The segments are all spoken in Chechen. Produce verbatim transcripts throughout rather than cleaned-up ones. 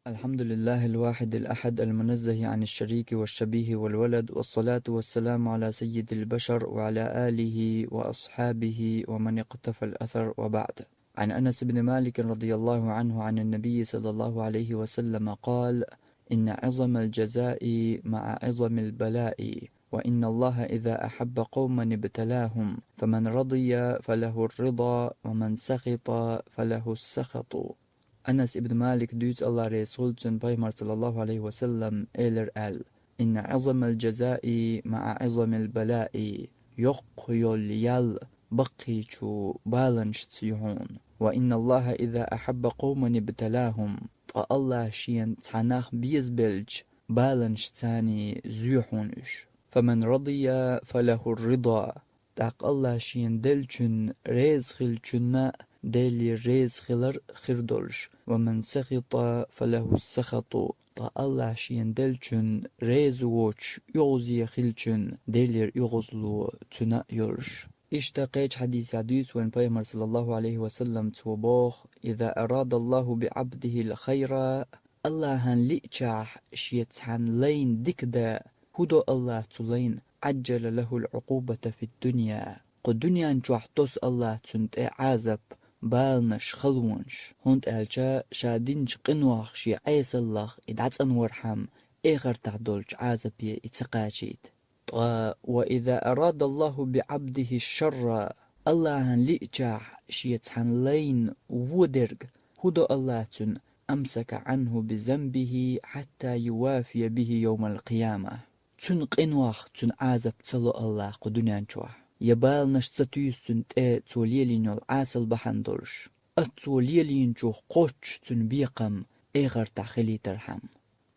الحمد لله الواحد الأحد المنزه عن الشريك والشبيه والولد، والصلاة والسلام على سيد البشر وعلى آله وأصحابه ومن اقتفى الأثر، وبعد. عن أنس بن مالك رضي الله عنه عن النبي صلى الله عليه وسلم قال: إن عظم الجزاء مع عظم البلاء، وإن الله إذا أحب قوما ابتلاهم، فمن رضي فله الرضا، ومن سخط فله السخط. Анас ибн Малик дуьйцу, Аллах реза хуьлда цунна, пайхамар, саллаллаху алейхи ва саллам, элира аьлла: «Инна Ӏазамал джазаи маӀа Ӏазамил балаи», йоккха йолу ял баккхийчу баланашца ю хьуна. «Ва инна Аллаха иза ахьабба къовман ибталахум», ткъа Аллах шена цхьа нах безабелча, баланашца царний зоь хьуна уьш. «Фаман радия, фалахур рида». ТӀаккха Аллах шена деллачунна реза хиллачунна Делера реза хилар хир долуш, «ва ман сахита, фалаху сахату», ткъа Аллах шена деллачунна реза воцуш, оьгӀазе хиллачунна Делера оьгӀазло цуьнан а йолуш. Иштта кхечу хьадисехь дуьйцу вайн пайхамар, саллаллаху алейхи ва саллам, цо боху: «Иза арада Аллаху би Ӏабдихил хайра», Аллахьан лиъчахь шен цхьана лайна дика дан, хӀун до Аллах цу лайна? «Ӏаджжала лахул Ӏукъубата фид дунья». Кху дуьнен чохь тосу Аллах цунна тӀе Ӏазап, баланаш, халонаш, хӀунда аьлча ша динчу къинойх шен Ӏесаллах и дӀацӀанвархьама, эхартахь долчу Ӏазапе и ца кхачийта. Ткъа: «Ва иза арада Аллаху би Ӏабдихи шарра», Аллахьан лиъчахь шен цхьана лайна вон дерг, хӀун до Аллах цунна? «Амсака Ӏанху би занбихи хьатта ювафия бихи йовмал къияма». Цуьнан къинойх цуьнан Ӏазап ца ло Аллах кху дуьнен чохь, я баланаш ца туьйсу цуьнан тӀе цо лелийна йолу Ӏесалла бахьана долуш, а цо лелийначух кхоччуш цуьнан бекхам эхартахь хилийтархьама.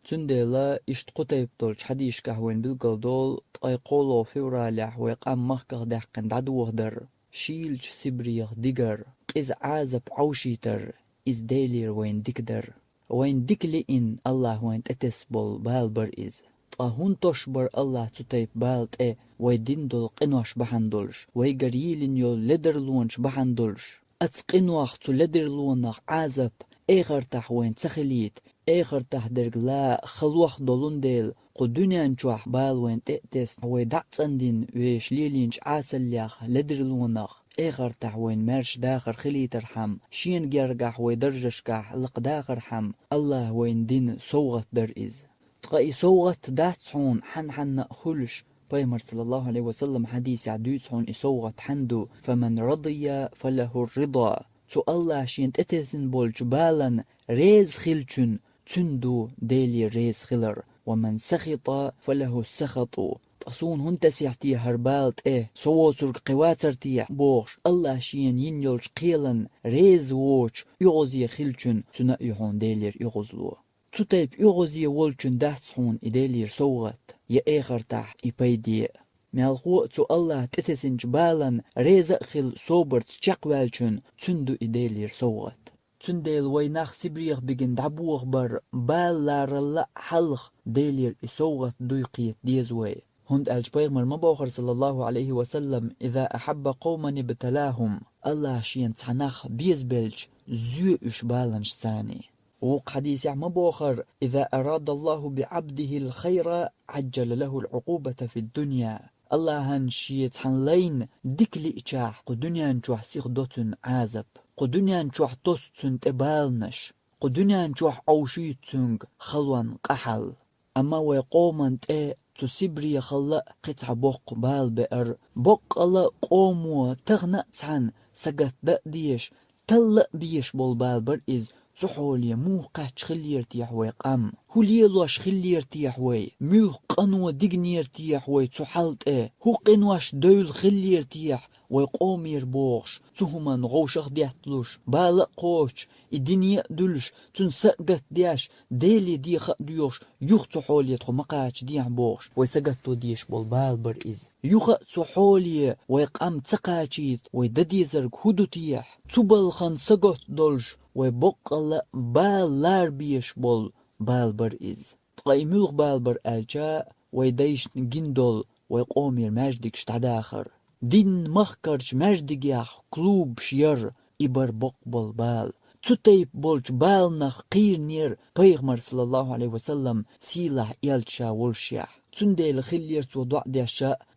Цундела иштта кху тайпа долчу хьадисашкахь вайна билгалдолу ткъе кхоалгӀа февралехь вай къам махках даьккхина дӀадохадар, шийлачу Сибрех дигар, къиза Ӏазап Ӏовшийтар, иза Делера вайна дика дар. Вайна дика лиъна Аллах вайна тӀетесна болу бала бара иза. Ткъа хӀунда тосуш бара Аллах цу тайпа бала тӀе, вай дина долу къинош бахьана долуш, вайгара йийлина йолу ледарлонаш бахьана долуш? Оцу къинойх, цу ледарлонах Ӏазап эхартахь вайна ца хилийта, эхартахь дерг ла халонех долун дела, кху дуьнен чохь бала вайна тӀе а тесна, вай дӀа а цӀандина, вешан лелийначу Ӏесаллех, ледарлонах, эхартахь вайна маьрша дахар хилийтархьама, шена гергахь вай даржашкахь лакхадахархьама, Аллах вайна дина совгӀат дара иза. Ткъа и совгӀат дац хьуна хьанна-хьанна а хуьлуш, пайхамар, саллаллаху алейхи ва саллам, хьадисехь дуьйцу хьуна и совгӀат хьанна ду: «Фаман радия, фалахур рида». Цу Аллах шена тӀетесна болчу балан реза хиллачунна, цуьнан ду Делера реза хилар, «ва ман сахита, фалаху сахату». Ткъа суна хӀунда тесехь те хӀара бала тӀе, со воцург кхин вацара техьа бохуш, Аллах шена йина йолчу кхелан реза воцуш, оьгӀазе хиллачунна, цуьнан а ю хьуна Делера оьгӀазло. Цу тайпа оьгӀазе волчун дац хьуна и Делера совгӀат, я эхартахь и пайде а. Мелхо а цу Аллах тӀетесинчу балан реза а хилла собарца чекхваьллачун, цуьнан ду и Делера совгӀат. Цундела вай нах Сибрех бигина дӀабохабар бала ларалла а хьалха Делера и совгӀат дуй кхета деза вай. ХӀунда аьлча пайхамар ма бохура, саллаллаху алейхи ва саллам: «Иза ахьабба къовман ибталахум», Аллах шена цхьа нах безабелча, зоь уьш баланаш царний. Вукху хьадисехь ма бохура: «Иза арада Аллаху би Ӏабдихил хайра, Ӏаджжала лахул Ӏукъубата фид дунья». Аллахьан шен цхьана лайна дика лиъчахь, кху дуьнен чохь сиха до цуьнан Ӏазап, кху дуьнен чохь тосу цуьнан тӀе баланаш, кху дуьнен чохь Ӏовшуьйту цуьнга халон, къахьалла. Амма вай къоман тӀе цу Сибрехалла а кхин цхьа боккха бала беара, боккъала а къомо тахана а цхьаьна сагатдан а дезаш, талла а безаш болу бала бара иза. Цу хьоле муха кхаьчча хиллера техьа вай къам? ХӀун лелош хиллера техьа вай? Муьлха къано дигнера техьа вай цу хьал тӀе? ХӀун къинош девлла хиллера техьа вай къомера бохуш, цу хӀуманна гӀовшах а детталуш, бала а кхочуш, и дине а дуьллуш, цуьнан са а гатдеш, Деле деха а доьхуш, юха цу хьоле тхо ма кхачадехьа бохуш, вай сагатдо дезаш болу бала бара иза. Юха а цу хьоле вай къам ца кхачийта, вай дан дезарг хӀун ду техьа? Цу балхана сагатдолуш, вай боккъалла а бала ларбезаш болу бала бара иза. Ткъа и муьлха бала бара аьлча, вай дайшна гина долу вай къомера маьждигаш дӀадахар. Динан махкарчу маьждигех клубаш яр, и бара боккха болу бала. Цу тайпа болчу баланах кхийринера Пайхамар, саллаллаху Ӏалайхи ва саллам, сийлахь элча ша волушехь. Цундела хиллера цо доӀа деш: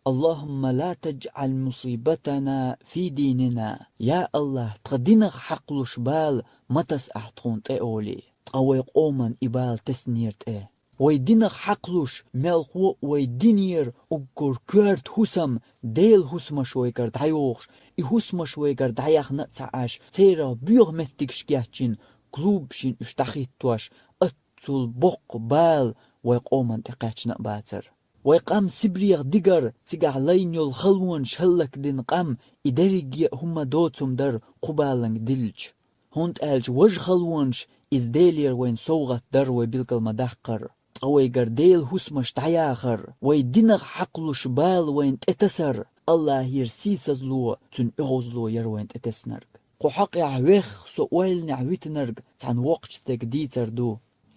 «Аллахумма ла таджӀал мусибатана фи динина». Я Аллахь, тхан динах хьакхалуш бала ма таса ахь тхуна тӀе олий. Ткъа вай къоман и бала теснера тӀе. Вай динах хьакхалуш, мелхо а вай динера уггар коьрта хӀусам, Делан хӀусамаш вайгара дӀайохуш, и хӀусамаш вайгара дӀаяхна а ца Ӏаш, церах боьха меттигаш кечйина, клубашна уьш дӀахӀиттош, аццул боккха бала вай къоман тӀе кхаьчна а бацара. Вай къам Сибрех дигара, цигахь лайна йолу халонаш хӀаллакдина къам и дерриге а хӀумма доцург дара кху баланга диллича. ХӀунда аьлча важа халонаш иза Делера вайна совгӀат дара вай билгал ма-даккхара. Ткъа вайгара Делан хӀусамаш дӀаяхар, вай динах хьакхалуш бала вайна тӀетасар, Аллахьера сийсазло, цуьнан оьгӀазло яра вайна тӀетеснарг. Кху хьокъехь вех со ойланехь витинарг цхьана воккхачу стеган дийцар ду.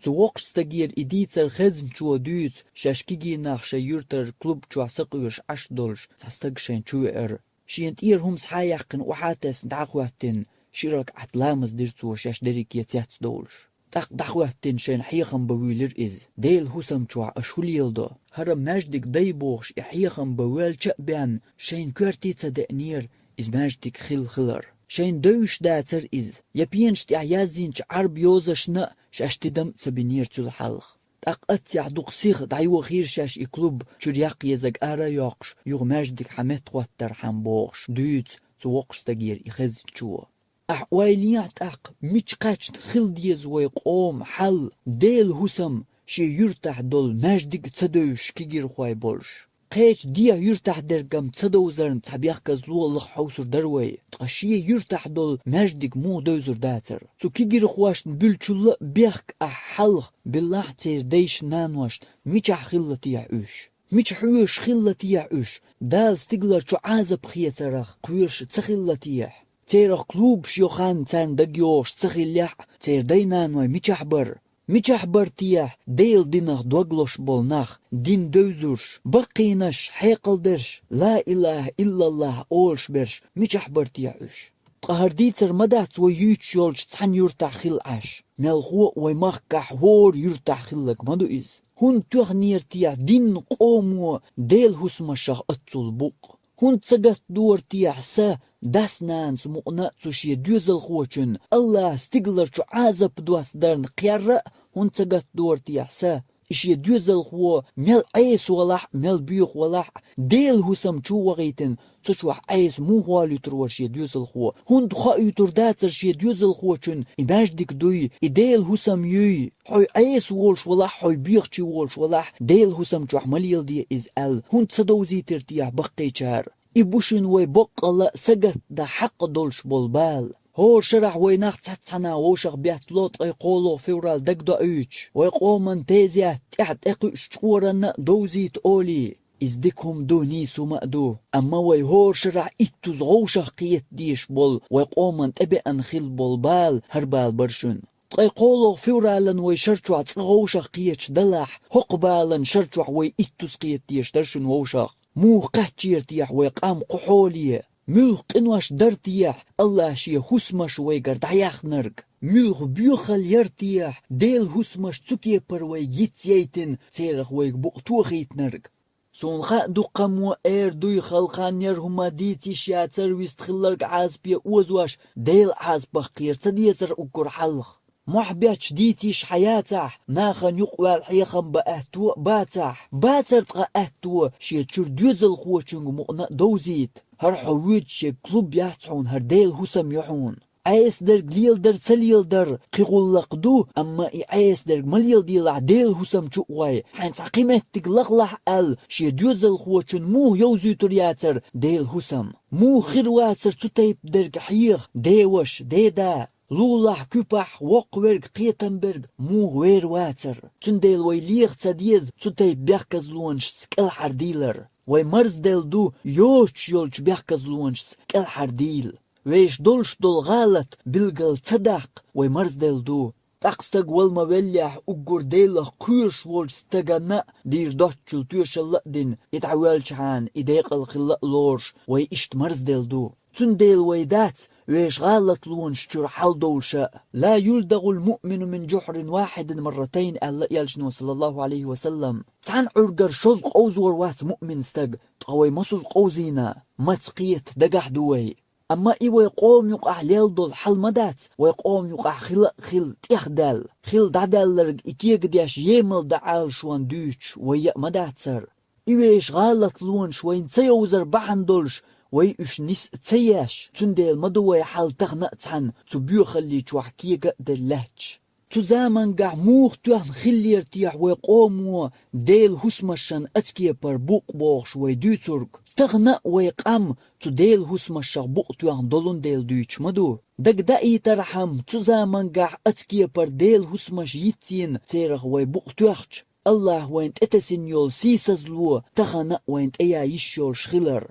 Цу воккхачу стагера и дийцар хезначо дуьйцу шаьш кегий нах шайн юьртара клуб чохь сакъоьруш Ӏаш долуш цхьа стаг шайна чувеара. Шена тӀера хӀума схьа а яьккхина, охьа а тесна, дӀа а хӀоьттина, ши ракаӀат ламаз дира цо шаьш дерриге цецдовлуш. ТӀаккха дӀахӀоьттина шайна хьехам бан вуьйлира иза. Делан хӀусам чохь аша хӀун леладо? ХӀара маьждиг дай бохуш и хьехам бан воьлча а бен, шайна коьрте ца деанера иза маьждиг хилла хилар. Шайна девзаш дацара иза, я пенаш тӀехь язйинчу Ӏарбан йозанашна а шаьш тидам а ца бинера цул хьалха. ТӀаккха аццехь дукха сиха дӀайохийра шаьш и клуб, чуьра яккха езарг ара а йоккхуш, юха маьждиг хьан меттахӀоттархьама бохуш, дуьйцу цу воккхачу стагера и хезначо. Ахь ойла ехьа тӀаккха, мича кхаьчна хила деза вай къоман хьал, Делан хӀусам шен юьртахь долу маьждиг а ца девзаш кегийрхой болуш? Кхечу дехьа юьртахь дерг-м ца довзарна цхьа бехказло лаха хьовсур дара вай, ткъа шен юьртахь долу маьждиг муха девзур дацара? Цу кегийрхошна буьллучул а бехк ахь хьалха, биллахь, церан дайшна-наношна мичахь хилла техьа уьш? Мича хьоьжуш хилла техьа уьш? Дала стигалара чу Ӏазап хецарах кхоьруш ца хилла техьа? Церах клубаш йо хан царна дагайогӀуш ца хиллехь а, церан дай-наной мичахь бара? Мичахь бара техьа Делан динах дог лозуш болу нах, дин девзарш, баккхийнаш, хьекъалдерш, ла илаха иллаллахӀ олуш берш мичахь бара техьа уьш? Ткъа хӀара дийцар ма дац вай юьйцуш йолчу цхьана юьртахь хилла Ӏаш. Мелхо а вай махкахь хӀора юьртахь хилларг ма ду иза. ХӀунда тоьхнера техьа динна къомо Делан хӀусамашах аццул букъ? ХӀунда ца гатдора техьа са дас-нанас мукъана а цу шен доьзалхочун, Аллахьа стигалара чу Ӏазап доссадарна кхерра а, хӀунда ца гатдора техьа са? И шен доьзалхо мел Ӏеса валахь а, мел боьха валахь а, Делан хӀусам чу а вахийтина, цу чохь Ӏеса муха волуьйтур вара шен доьзалхо? ХӀунда хоуьйтур дацара шен доьзалхочун и маьждиг дуй, и Делан хӀусам юй? Хьо Ӏеса волуш валахь а, хьо боьхачу волуш валахь а, Делан хӀусам чохь ма леладе иза аьлла, хӀунда ца довзийтира техьа баккхийчара? И бу шуна вай боккъалла а сагатдан хьакъ долуш болу бала. ХӀора шарахь вай нах цхьацца хьанна вовшах беттало ткъе кхоалгӀа февраль дагадоуьйтуш, вай къоман тезет тӀаьхьа тӀекхуьучу чкъоранна а довзийта олий. Иза дика хӀума ду, нийса хӀума а ду, амма вай хӀора шарахь иттуза вовшах кхета дезаш болу вай къоман тӀебеана хилла болу бала хӀара бала бара шуна. Ткъе кхоалгӀа февралан вай шар чохь цкъа вовшах кхеташ далахь, хӀокху балан шар чохь вай иттуза кхета дезаш дара шуна вовшах. Муха кхаьчнера техьа вай къам кху хьоле? Муьлха къинош дара техьа Аллахьа шен хӀусамаш вайгара дӀаяьхнарг? Муьлха боьхалла яра техьа Делан хӀусамаш цу кепара вайга йицъяйтина, церах вайга букъ тохийтинарг? Суна хаьа, дуккха мо эр дуй, хала хан яра, хӀума дийца йиш яцара, вистхилларг Ӏазапе озош, Делан Ӏазапах кхера ца дезара уггар хьалха. Мохь бетташ дийца йиш хьаяцахь, нахана юкъаваьлла хьехам бан аьтто а бацахь, бацара ткъа аьтто шен чуьра доьзалхочуьнга мукъана а довзийта. ХӀара хьо воьдуш ерг клуб яц хьуна, хӀара Делан хӀусам ю хьуна. Ӏеса дерг леладар, ца леладар кхин гӀуллакх ду, амма и Ӏеса дерг ма леладелахь Делан хӀусам чу а гӀой, хьайн цхьа кхин меттиг лахалахь аьлла, шен доьзалхочун муха йовзуьйтур яцара Делан хӀусам? Муха хир вацара цу тайпа дерг хьеха ден ваша, ден да? Лулахь, куьпахь воккхаверг, кхетам берг муха вер вацара? Цундела вай леха ца деза цу тайпа бехказлонашца кӀелхьардийлар. Вай марзделла ду йоцуш йолчу бехказлонашца кӀелхьардийла. Вешан долуш долу гӀалат билггал ца даккха вай марзделла ду. ТӀаккха стаг вала ма веллехь, уггар Делах кхоьруш волчу стаганна а дийр доцчул тоьшалла а дина, и дӀавоьллачхьана и декъала хилла а лоруш, вай иштта марзделла ду. Цундела вай дац вешан гӀалатлонаш чуьра хьалдовлуш а. «لا يلدغ المؤمن من جحر واحد مرتين», аьлла элчано, саллаллаху Ӏалайхи ва саллам. Цхьана Ӏуьргара шозза къовзор вац муъмин стаг, ткъа вай массаза къовзийна, маца кхета дагахь ду вай. Амма и вай къоман юкъахь лелла долу хьал ма дац, вай къоман юкъахь хила а хилла тӀехдаьлла, хилла дӀадаьлларг и кегадеш емал дан Ӏалашонна дуьйцуш вай яа ма дацара. И вешан гӀалатлонаш вайна ца йовзар бахьана долуш, вай уьш нис а ца еш, цундела ма ду вай хьал тахана а цхьаьна цу боьхалли чохь кега а делла лаьтташ. Цу замангахь муха тоьхна хиллера техьа вай къомо Делан хӀусамашна ацкепара букъ бохуш вай дуьйцург? Тахана а вай къам цу Делан хӀусамашах букъ тоьхна долун дела дуьйцуш ма ду. Дагадаийтархьама, цу замангахь ацкепара Делан хӀусамаш йицйина церах вай букъ тоьхча, АллахӀа вайна тӀетесина йолу сийсазло тахана а вайна тӀеян йиш йолуш хилар.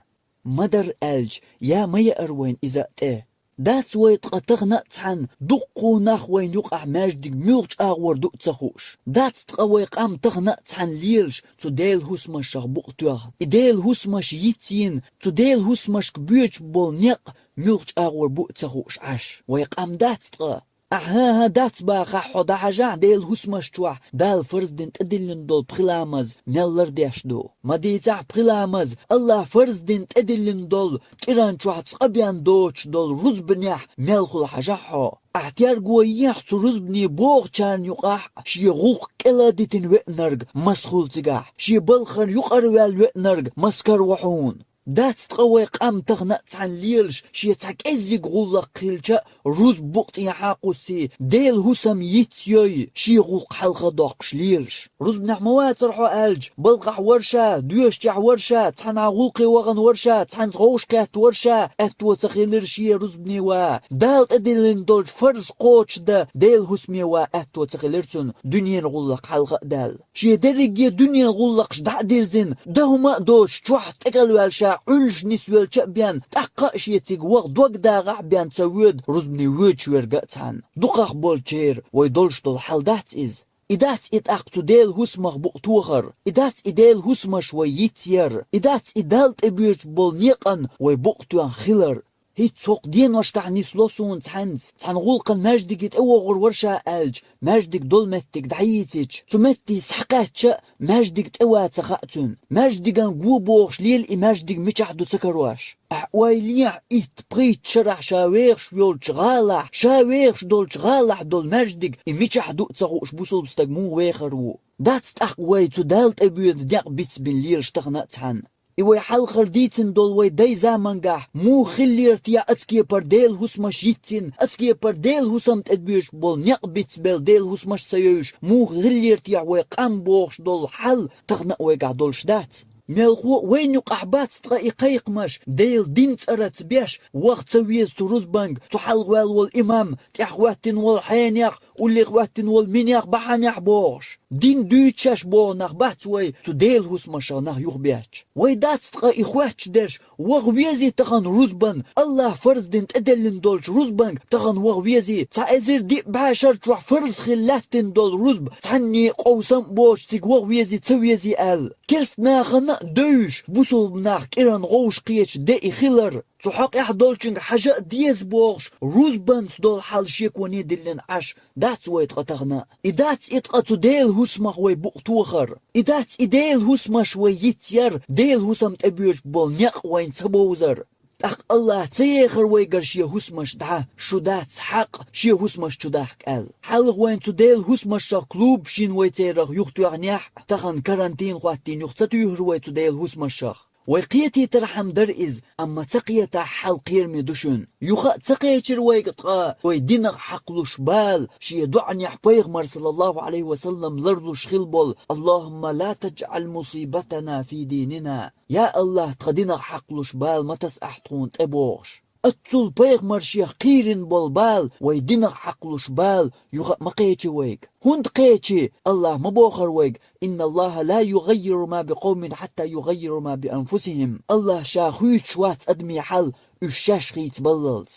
Ма дара аьлча, яа ма яара вайна иза а тӀе. Дац вай ткъа тахана а цхьаьна дуккха а нах вайна юкъахь маьждиг муьлхачу агӀор ду а ца хууш. Дац ткъа вай къам тахана а цхьаьна лелаш цу Делан хӀусамашах букъ тоьхна. И Делан хӀусамаш йицйина, цу Делан хӀусамашка боьдуш болу некъ муьлхачу агӀор бу а ца хууш Ӏаш. Вай къам дац ткъа. Ахьа-хьа, дац бахахь хьо, дӀахьажахь Делан хӀусамаш чохь Дала фарз дина тӀедиллина долу пхи ламаз мел лардеш ду. Ма дийцахь пхи ламаз, АллахӀа фарз дина тӀедиллина долу кӀиран чохь цкъа бен доцуш долу рузбанехь мелхула хьажахь хьо. Ахьа терго ехьа цу рузбане богӀучарна юкъахь шен гӀуллакх кӀел а дитина веанарг масхула цигахь, шен балхара юкъара ваьлла веанарг маскара ву хьуна. Дац ткъа вай къам тахана а цхьаьна лелаш шен цхьа кӀеззиг гӀуллакх хилча а, рузба букъ тӀехьа а кхуссий, Делан хӀусам йицйой, шен гӀуллакх хьалха а доккхуш лелаш. Рузбанехь ма вацара хьо аьлча, балхахь вара ша, доьшучехь вара ша, цхьанхьа гӀуллакхе вахана вара ша, цхьаьнца вовшахкхетта вара ша, аьтто ца хилира шен рузбане ван. Дала тӀедиллина долчу фарз кхочушдан Делан хӀусаме ван аьтто ца хилира цунна, дуьненан гӀуллакх хьалха а даьлла. Шен дерриге дуьненан гӀуллакхаш дӀа а дирзина, дан хӀума а доцуш, чохь тӀекӀелваьлла ша Ӏуьллуш нисвелча а бен, тӀаккха а шен цига ваха дог дагӀахь а бен ца воьду рузбане воьдуш верг а цхьаьна. Дукхахболчеран вай долуш долу хьал дац иза. И дац и тӀаккха цу Делан хӀусамах букъ тохар, и дац и Делан хӀусамаш вай йицъяр, и дац и Далла тӀебоьдуш болу некъан вай букъ тоьхна хилар. ХӀинца хӀокху деношкахь нисло суна цхьаьнца, цхьана гӀуллакхан маьждиге тӀевогӀур вара ша аьлча, маьждиг долу меттиг дӀайийцича, цу метте схьакхаьчча а, маьждиг тӀе ван ца хаьа цуьнан. Маьждиган го бохуш лела и маьждиг мичахь ду ца карош. Ахьа ойла ехьа, итт-пхийтта шарахь ша вехаш йолчу гӀалахь, ша вехаш долчу гӀалахь долу маьждиг и мичахь ду а ца хууш бусулба стаг муха вехар ву? Дац тӀаккха вай цу Далла тӀебоьду некъ бицбина лелаш тахана а цхьаьна. И вай хьалхара дийцина долу вай дай замангахь муха хиллера техьа ацкепара Делан хӀусамаш йицйина, ацкепара Делан хӀусам тӀедоьжуш болу некъ бицбелла Делан хӀусамаш ца йовзуш, муха хиллера техьа вай къам бохуш долу хьал тахана а вайгахь долуш дац? Мелхо а вайна юкъахь бац ткъа и кхайкхамаш, Делан дин цӀараца беш, ваха ца веза цу рузбанга, цу хьалха ваьлла волу имам, тӀехьа хӀоьттина волу хьенех, уллехь хӀоьттина волу минех, бахьанех бохуш. Дин дуьйцуш боху нах бац вай цу Делан хӀусамашах нах юхабетташ. Вай дац ткъа и хоьттуш дерш, ваха везий тахана рузбан, АллахӀа фарз дина тӀеделлина долчу рузбанга тахана ваха везий, цхьа эзар диъ бӀе шар чохь фарз хилла лаьттина долу рузба, цхьанне а къовсам а боцуш цига ваха везий, ца везий аьлла. Керста нахана а девзаш, бусулба нах кӀиран гӀовш кхеташ де и хилар. Цу хьокъехь долчуьнга хьажа а деза бохуш, рузбанца долу хьал шеконе диллина Ӏаш дац вай ткъа тахана а. И дац и ткъа цу Делан хӀусамах вай букъ тохар. И дац и Делан хӀусамаш вай йицъяр, Делан хӀусам тӀебоьжуш болу некъ вайна ца бовзар. ТӀаккха АллахӀа ца ехар вайгара шен хӀусамаш дӀа, шу дац хьакъ шен хӀусамаш чу дахка аьлла. Хьалха вайна цу Делан хӀусамашах клубаш йина вай церах юхатоьхнехь а, тахана карантин хӀоттийна юха ца туьйхира вай цу Делан хӀусамашах. Вай кхетийтархьама дара иза, амма ца кхетахь хьал кхераме ду шуна. Юха а ца кхечира вайга ткъа вай динах хьакхалуш бала, шен доӀанехь пайхамар, саллаллаху Ӏалайхи ва саллам, ларлуш хилла болу: «اللهم لا تجعل مصيبتنا في ديننا». Я АллахӀ, тхан динах хьакхалуш бала ма таса ахь тхуна тӀе бохуш. Аццул пайхамар шех кхийрина болу бала, вай динах хьакхалуш бала, юха а ма кхечи вайга. ХӀунда кхечи? АллахӀа ма бохура вайга: «إن الله لا يغير ما بقوم حتى يغيروا ما بأنفسهم». АллахӀа ша хуьйцуш вац адамийн хьал, уьш шаьш хийцабаллалц.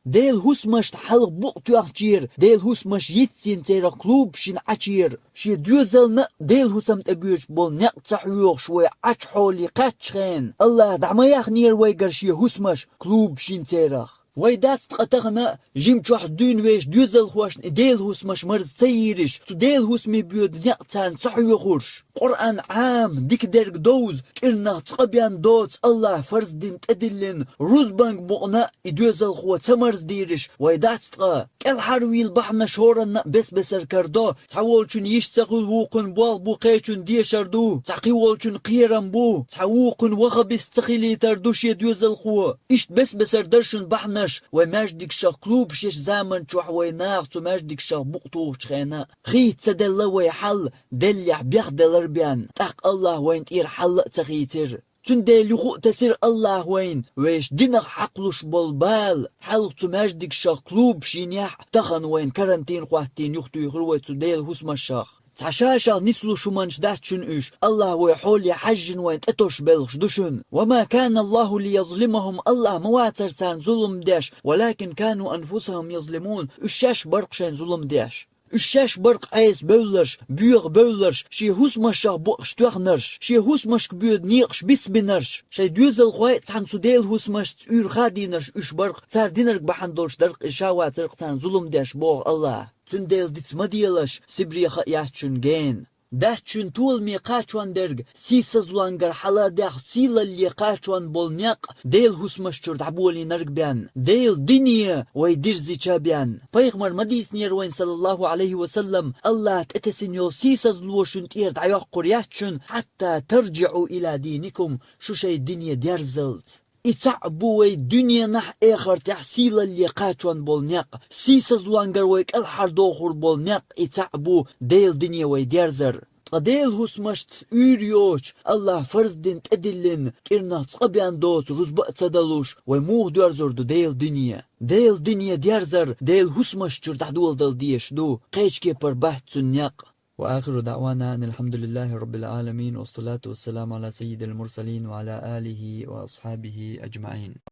Делан хӀусамашта хьалха букъ тоьхначера, Делан хӀусамаш йицйина церах клубаш йина Ӏачера, шен доьзална а Делан хӀусамна тӀебоьдуш болу некъ ца хьоьхуш вай Ӏачу хьоле кхаьччу хенахь, АллахӀа дӀа ма яьхнера вайгара шен хӀусамаш клубаш йина церах. Вай дац ткъа тахана а жимачохь дуьйна вешан доьзалхошна и Делан хӀусамаш марза ца йийраш, цу Делан хӀусаме боьду некъ царна ца хьоьхуш. Къуръан Ӏама, дика дерг довза, кӀирнах цкъа бен доцу АллахӀа фарз дина тӀедиллина рузбанга мукъана а и доьзалхо ца марздийраш вай дац ткъа. КӀелхьарвийла бахьанаш хӀоранна а бес-бесара карадо, цхьаволчун йиш ца хуьлу, вукхун болх бу, кхечун дешар ду, цхьа кхин волчун кхерам бу, цхьа вукхун вахабист ца хилийтар ду шен доьзалхо. Иштта бес-бесара дара шуна бахьанаш, вай маьждигашах клубаш еш заман чохь вай наха цу маьждигашах букъ тухучу хенахь, хийца ца делла вай хьал, деллехь бехделар бен, тӀаккха АллахӀа вайна тӀера хьал а ца хийцира. Цундела юха а тесира АллахӀа вайна, вешан динах хьакхалуш болу бала, хьалха цу маьждигашах клубаш йинехь а, тахана вайна карантин хӀоттийна юхатуьйхира вай цу Делан хӀусамашах. Цхьа ша-шех нислуш хӀуманаш дац шуна уьш, АллахӀа вай хьоле хьаьжжина вайна тӀетосуш белхаш ду шуна. «وما كان الله ليظلمهم», АллахӀ ма вацара царна зулам деш, «ولكن كانوا أنفسهم يظلمون», уьш шаьш бара-кх шайна зулам деш. Уьш шаьш бара-кх Ӏеса бевлларш, боьха бевлларш, шен хӀусамашах букъаш тоьхнарш, шен хӀусамашка боьду некъаш бицбинарш. Шайн доьзалхой а цхьаьна цу Делан хӀусамашца уьйр хадийнарш уьш бара-кх, цара динарг бахьана долуш дара-кх иза, ша вацара-кх царна зулам деш, боху АллахӀа. Цундела диц ма делаш, Сибрех а яц шуна гена. Дац шуна толаме кхачон дерг, сийсазлонгара хьала а даьхна, сийлалле кхачон болу некъ Делан хӀусамаш чуьра дӀаболийнарг бен, Делан дине вай дирзича бен. Пайхамара ма дийцинера вайна, саллаллаху Ӏалайхи ва саллам, АллахӀа тӀетесина йолу сийсазло шуна тӀера дӀайоккхур яц шуна, «حتى ترجعوا إلى دينكم», шу шайн дине дерзалц. И цхьаъ бу вай дуьненахь а, эхартехь а сийлалле кхачон болу некъ, сийсазлонгара вай кӀелхьардохур болу некъ, и цхьаъ бу Делан дине вай дерзар. Ткъа Делан хӀусамашца уьйр йоцуш, АллахӀа фарз дина тӀедиллина, кӀирнах цкъа бен доцу рузба а ца далуш, вай муха доьрзур ду Делан дине? Делан дине дерзар Делан хӀусамаш чуьра дӀадоладала дезаш ду, кхечу кепара бац цуьнан некъ. وآخر دعوانا أن الحمد لله رب العالمين، والصلاة والسلام على سيد المرسلين وعلى آله وأصحابه أجمعين.